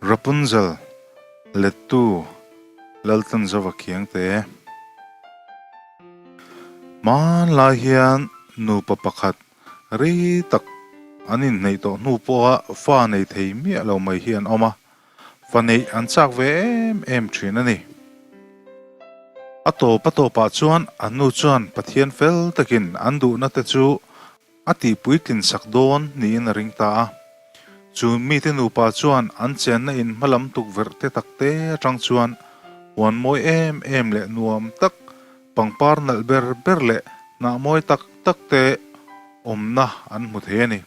Rapunzel lettu Laltanzova Khiangte. Hmanlai hian nupa pakhat rei tak an inhneih tawh hnu pawha fa nei thei miah lo mai hi an awm a, fa neih an chak ve em em thin a ni. A tawp a tawpah chuan an nu chuan Pathian fel takin an duhna te chu a tihpuitlin sak dawn niin a ring ta a. Chu mite nupa chuan an chenna in hmalam tukverh te tak te atang chuan huan mawi em em leh nuam tak, pangpar nalh ber ber leh hnah mawi tak tak te awmna an hmu thei a ni.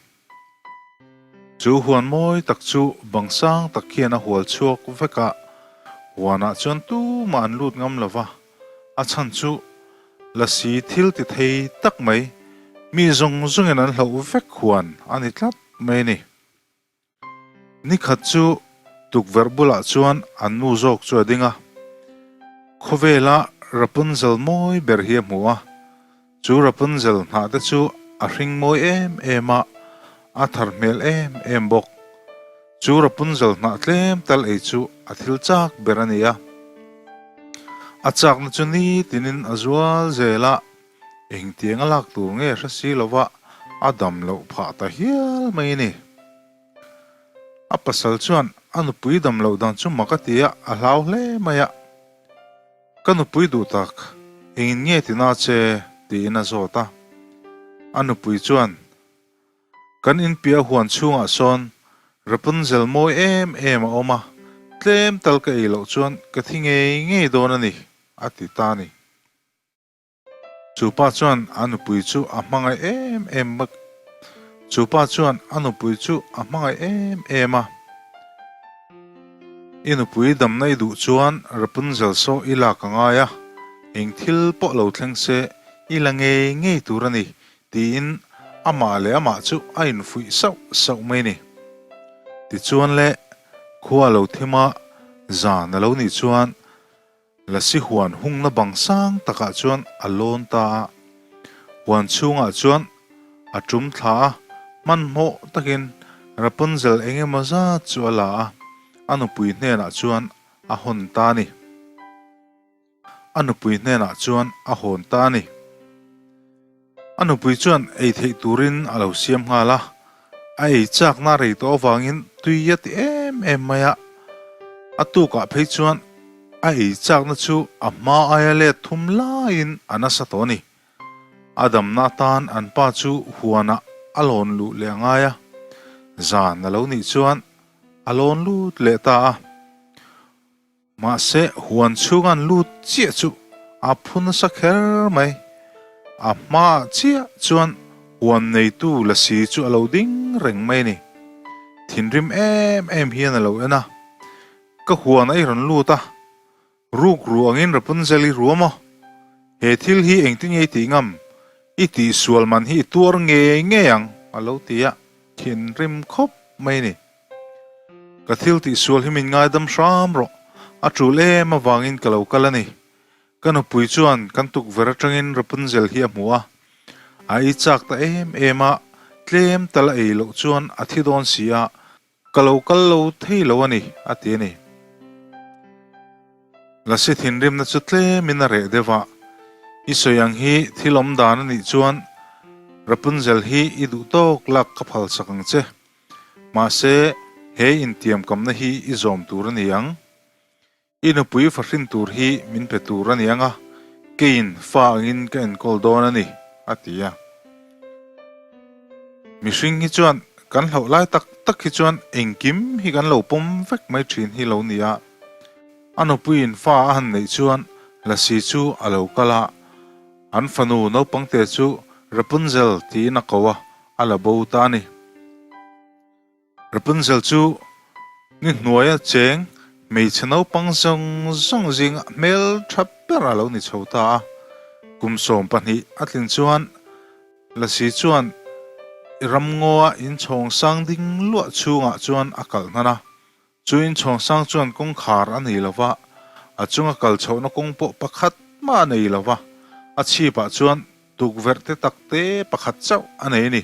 Chu huan mawi tak chu bang sang tak hian a hual chhuak vek a, huanah chuan tumah an lut ngam lo va, a chhan chu lasi thil ti thei tak mai, mi zawng zawngin an hlauh vek huan a ni tlat mai a ni. Ni khat chu tukverh bulah chuan an nu zawk chu a ding a, khawvela Rapunzel mawi ber hi a hmu a, Chu Rapunzel hnah te chu a hring mawi em em a, a thar hmel em em bawk. Chu Rapunzel hnah tlem tal ei chu a thil chak ber a ni a. A chakna chu nitinin a zual zel a, engtiang a lak tur nge hre si lova a dam loh phah ta hial mai a ni. A pasal chuan a nupui dam loh dan chu mak a ti a, a hlau hle mai a. Ka nupui duh tak, engin nge ti na che? tiin a zawt a. A nupui chuan, Kan inpiah huan chhungah sawn Rapunzel mawi em em a awm a, tlem tal ka ei loh chuan ka thi ngei ngei dawn a ni, a ti ta a ni. Chu pa chuan a nupui chu a hmangaih em em bawk. Chu pa chuan a nupui chu a hmangaih em em a. I nupui damna i duh chuan Rapunzel saw i lak a ngai a, eng thil pawh lo thleng se i la ngei ngei tur a ni, tiin amah leh amah chu a infuih sauh sauh mai a ni. Tichuan le, khua lo thim a, zan a lo nih chuan Lasi huan hungna bang sang takah chuan a lawn ta a, huan chhungah chuan a tum thla a, hmanhmawh takin Rapunzel eng emaw zat chu a la a, a nupui hnenah chuan a hawn ta a ni. A nupui hnenah chuan a hawn ta a ni. A nupui chuan ei theih turin a lo siam nghal a, a ei chakna rei tawh avangin tui a ti em em mai a. A tukah phei chuan a ei chakna chu a hma aia let thum laiin a nasa tawh a ni. A damna atan an pa chu huanah a lawn luh leh a ngai a, zan a lo nih chuan a lawn lut leh ta a. Mahse, huan chhung an lut chiah chu a phu nasa kher mai. A hmaah chiah chuan huan neitu lasi chu a lo ding reng mai a ni. Thinrim em em hian a lo en a, Ka huan a i rawn lut a, ruk ru angin Rapunzel i ru a maw? He thil hi engtin nge i tih ngam? I tihsual man hi i tuar ngei ngei ang, a lo ti a, thinrim khawp mai a ni. Ka thil tihsual hi min ngaidam hram rawh, a tul em avangin ka lo kal a ni. Ka nupui chuan kan tukverh atangin Rapunzel hi a hmu a, a ei chak ta em em a, tlem tal a ei loh chuan a thi dawn si a, ka lo kal lo thei lo a ni, a ti a ni. Lasi thinrimna chu tlemin a reh deuh a, I sawi ang hi thil awm dan a nih chuan Rapunzel hi i duh tawk lak ka phal sak ang che. Mahse, he intiamkamna hi i zawm tur a ni ang. I nupui fahrin tur hi min pe tur a ni ang a, keiin fa angin ka enkawl dawn a ni, a ti a. Mihring hi chuan kan hlauh lai tak tak hi chuan engkim hi kan lo pawm vek mai thin hi lo ni a. A nupuiin fa a han neih chuan Lasi chu a lo kal a, an fanu naupangte chu Rapunzel tiin a ko a, a la bo ta a ni. Rapunzel chu ni hnuaia cheng hmeichhe naupang zawng zawng zinga hmel tha ber a lo ni chho ta a. Kum 12 a tlin chuan Lasi chuan i ramngawa inchhawng sang ding luah chhungah chuan a kalh hnan a. Chu inchhawng sang chuan kawngkhar a nei lo va, a chunga kal chhohna kawng pawh pakhat mah a nei lo va, a chhipah chuan tukverh te tak te pakhat chauh a nei a ni.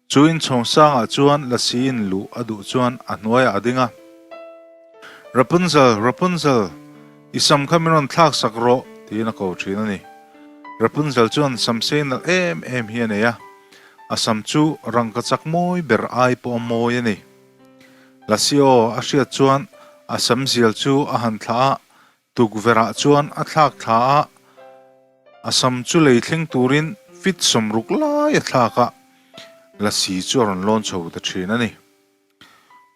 Chu inchhawng sangah chuan lasi in luh a duh chuan a hnuaiah a ding a. Rapunzel, Rapunzel, i sam kha min rawn thlak sak rawh, tiin a ko thin a ni. Rapunzel chuan sam sei nalh em em hi a nei a, a sam chu rangka chak mawi ber ai pawh a mawi a ni. Lasi aw a hriat chuan a sam zial chu a han thlah a, Tukverhah chuan a thlak thla a, a sam chu lei thleng turin fit 60 lai a thlak a, lasi chu a rawn lawn chho ta thin a ni.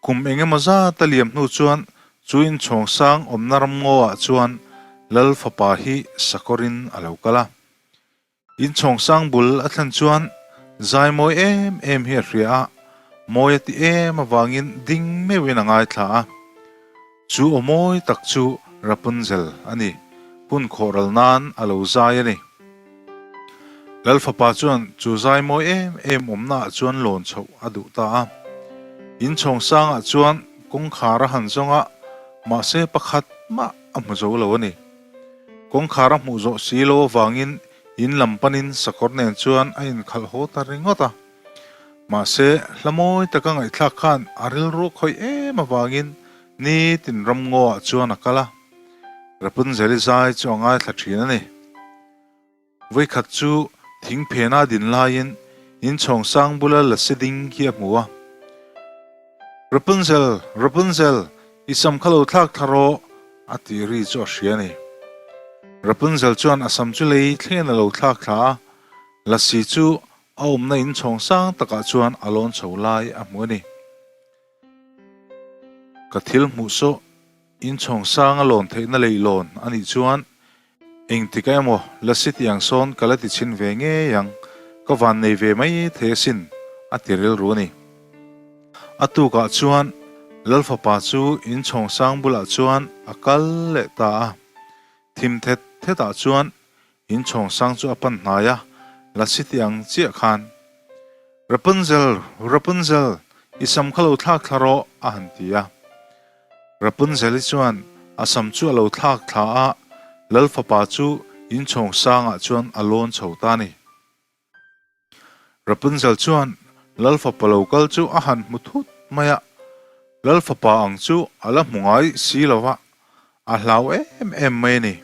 Kum eng emaw zat a liam hnu chuan chu inchhawng sang awmna ramngaw ah chuan Lal fapa hi sakawrin a lo kal a. Inchhawng sang bul a thlen chuan zai mawi em em hi a hria a, mawi a ti em avangin ding meuhin a ngaithla a. Chu aw mawi tak chu Rapunzel a ni, hun khawhral nan a lo zai a ni. Lal fapa chuan chu zai mawi em em awmna ah chuan lawn chhoh a duh ta a. Inchhawng sangah chuan kawngkhar a han zawng a, mahse pakhat mah a hmu zo lo a ni. Kawngkhar a hmuh zawh si lo avangin in lam panin sakawr nen chuan a inkhalh haw ta ringawt a. Mahse, hla mawi taka ngaihthlak khan a rilru khawih em avangin nitin ramngaw ah chuan a kal a. Rapunzel-i zai chu a ngaithla thin a ni. Vawikhat chu thing phena din laiin inchhawng sang bula lasi ding khi a hmu a. Rapunzel, Rapunzel, i sam kha lo thlak thla rawh, a tih ri chu a hria a ni. Rapunzel chuan a sam chu lei thlengin a lo thlak thla a, lasi chu a awmna inchhawng sang takah chuan a lawn chho lai a hmu a ni. Ka thil hmuh saw inchhawng sang a lawn theihna leihlawn a nih chuan engtik ah emaw lasi tih ang sawn ka la ti chhin ve ngei ang, ka van nei ve mai thei asin a ti rilru a ni. A tukah chuan Lal fapa chu inchhawng sang bulah chuan a kal leh ta a, thim thet thetah chuan Inchhawng sang chu a pan hnai a, lasi ti ang chiah khan, Rapunzel, Rapunzel, i sam kha lo thlak thla rawh, a han ti a. Rapunzel-i chuan a sam chu a lo thlak thla a, Lal fapa chu inchhawng sangah chuan a lawn chho ta a ni. Rapunzel chuan Lal fapa lo kal chu a han hmu thut mai a, Lal fapa ang chu a la hmu ngai si lo va, a hlau em em mai a ni.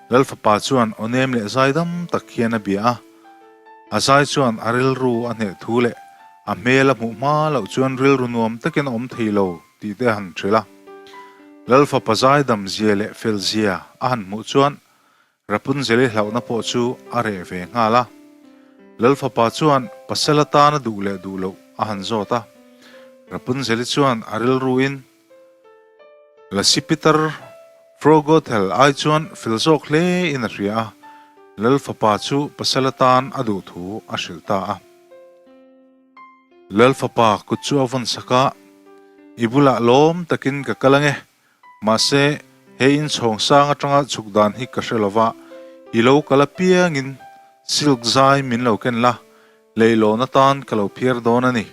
Lal fapa chuan aw nem leh zai dam tak hian a bia a, a zai chuan a rilru a hneh thu leh a hmel a hmuh hma loh chuan rilru nuam takin a awm thei lo tih te a han hrilh a. Lal fapa zai dam zia leh fel zia a han hmuh chuan Rapunzel-i hlauhna pawh chu a reh ve nghal a. Lal fapa chuan pasal atana duh leh duh loh a han zawt a. Rapunzel-i chuan a rilruin, Lasi Peter Frogothel ai chuan fel zawk hle in a hria a, Lal fapa chu pasal atan a duh thu a hrilh ta a. Lal fapa kut chu a vawn sak a, I bulah lawm takin ka kal ange, Mahse, he inchhawng sang atanga chhuk dan hi ka hre lova, i lo kal apiangin silk zai min lo ken la, leihlawn atan ka lo phiar dawn a ni.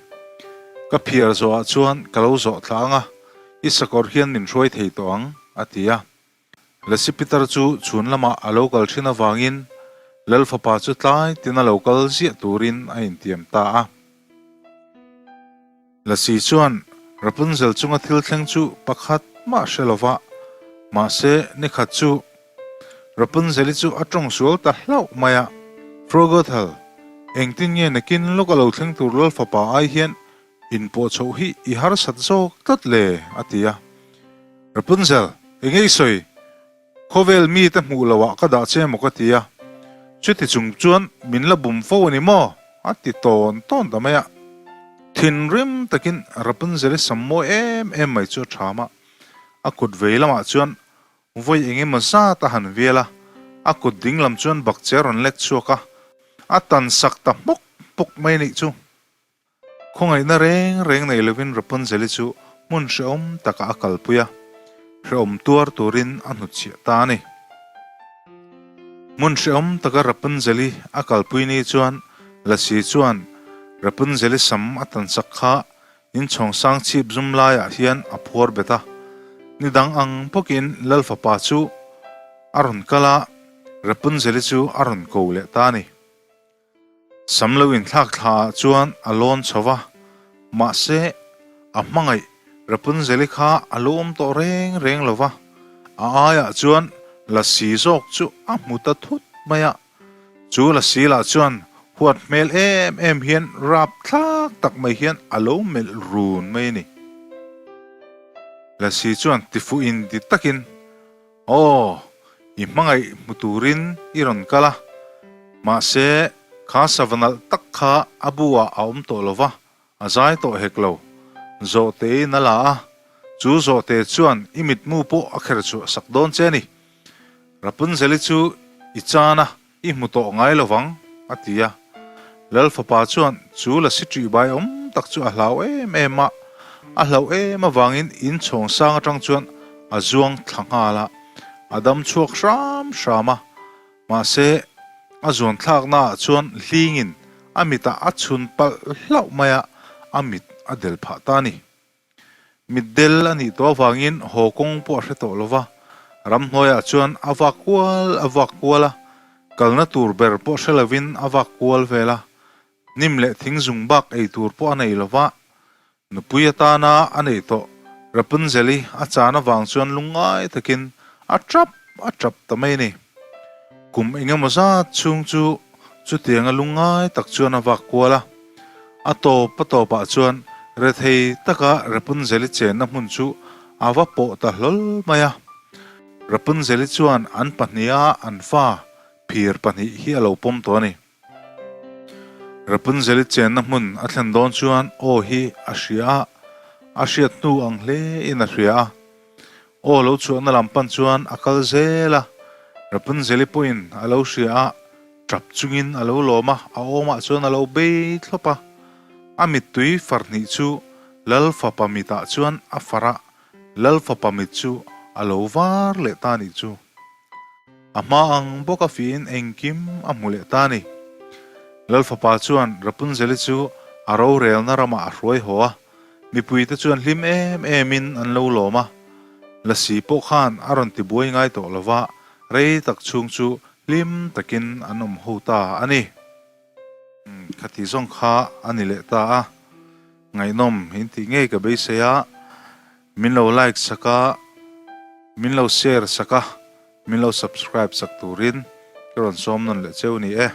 Ka phiar zawhah chuan ka lo zawh thla ang a, i sakawr hian min hruai thei tawh ang, a ti a. Lasi Peter chu chhun lamah a lo kal thin avangin Lal fapa chu tlai tina lo kal ziah turin a intiam ta a. Lasi chuan Rapunzel chunga thil thleng chu pakhat mah hre lo va, mahse nikhat chu Rapunzel-i chu a tawng sual ta hlauh mai a. Frogothel, engtin nge nakin lawk a lo thleng tur Lal fapa ai hian inpawh chhoh hi i harsat zawk tlat le? a ti a. Rapunzel, enge i sawi? Khawvel mite hmuh loh ah ka dah che maw ka ti a, chuti chung chuan min la bum fo a ni maw? a ti tawn tawn ta mai a. Thinrim takin Rapunzel-i sam mawi em em mai chu a ṭham a, a kut vei lamah chuan vawi eng emaw zat a han vial a, a kut ding lam chuan bakche a rawn lek chhuak a, a tan sak ta hmawk hmawk mai a nih chu. Khawngaihna reng reng nei lovin Rapunzel-i chu hmun hrehawm takah a kalpui a, hrehawm tuar turin a hnutchhiah ta a ni. Hmun hrehawm taka Rapunzel-i a kalpui ni chuan Lasi chuan Rapunzel-i sam a tansak kha inchhawng sang chhip zum laiah hian a phuar bet a. Ni dang ang bawkin Lal fapa chu a rawn kal a, Rapunzel-i chu a rawn ko leh ta a ni. Sam lo inthlak thla ah chuan a lawn chho va, mahse a hmangaih Rapunzel-i kha a lo awm tawh reng reng lo va, a aiah chuan lasi zawk chu a hmu ta thut mai a. Chu lasi lah chuan huat hmel em em hian rap thlak tak mai hian a lo melh run mai a ni. Lasi chuan tifuh in ti takin, Aw, i hmangaih hmu turin i rawn kal a, mahse kha sava nalh tak kha a bu ah a awm tawh lo va, a zai tawh hek lo. Zawhte in a la a, chu zawhte chuan i mitmu pawh a kher chhuah sak dawn che a ni. Rapunzel-i chu i chan a, I hmu tawh ngai lo vang, a ti a. Lal fapa chuan chu lasi ṭih bai awm tak chu a hlau em em a, a hlauh em avangin in chhawng sang aṭang chuan a zuang thla nghal a, a dam chhuak hram hram a. Mahse, a zuan thlaknaah chuan hlingin a mitah a chhun palh hlauh mai a, a mit a del phah ta a ni. Mitdel a nih tawh avangin haw kawng pawh a hre tawh lo va, ramhnuaiah chuan a vak kual a vak kual a, kalna tur ber pawh hre lovin a vak kual vel a, hnim leh thing zung bak ei tur pawh a nei lo va, nupui atana a neih tawh Rapunzel-i a chan avang chuan lungngai takin a tap a tap ta mai a ni. Kum engemaw zat chhung chu chutianga lungngai tak chuan a vak kual a. A tawp a tawpah chuan rethei taka Rapunzel-i chenna hmun chu a va pawh ta hlawl mai a. Rapunzel-i chuan an pahniha an fa phir pahnih hi a lo pawm tawh a ni. Rapunzel-i chenna hmun a thlen dawn chuan aw hi a hria a, a hriat hnu ang hlein a hria a. Aw lo chhuahna lam pan chuan a kal zel a, Rapunzel-i pawhin a lo hria a, tap chungin a lo lawm a, a awmah chuan a lo bei thlawp a. A mittui far hnih chu Lal fapa mitah chuan a far a, Lal fapa mit chu a lo var leh ta nih chu. A hma ang bawk a fiin engkim a hmu leh ta a ni. Lal fapa chuan Rapunzel-i chu a rorelna ramah a hruai haw a, Mipuite chuan hlim em emin an lo lawm a, Lasi pawh khan a rawn ti buai ngai tawh lo va, rei tak chhung chu hlim takin an awm ho ta a ni. Khati zawng kha a ni leh ta a, ngaihnawm in tih ngei ka beisei a, min lo like sak a, min lo share sak a, min lo subscribe sak turin ka rawn sawm nawn leh cheu ni e.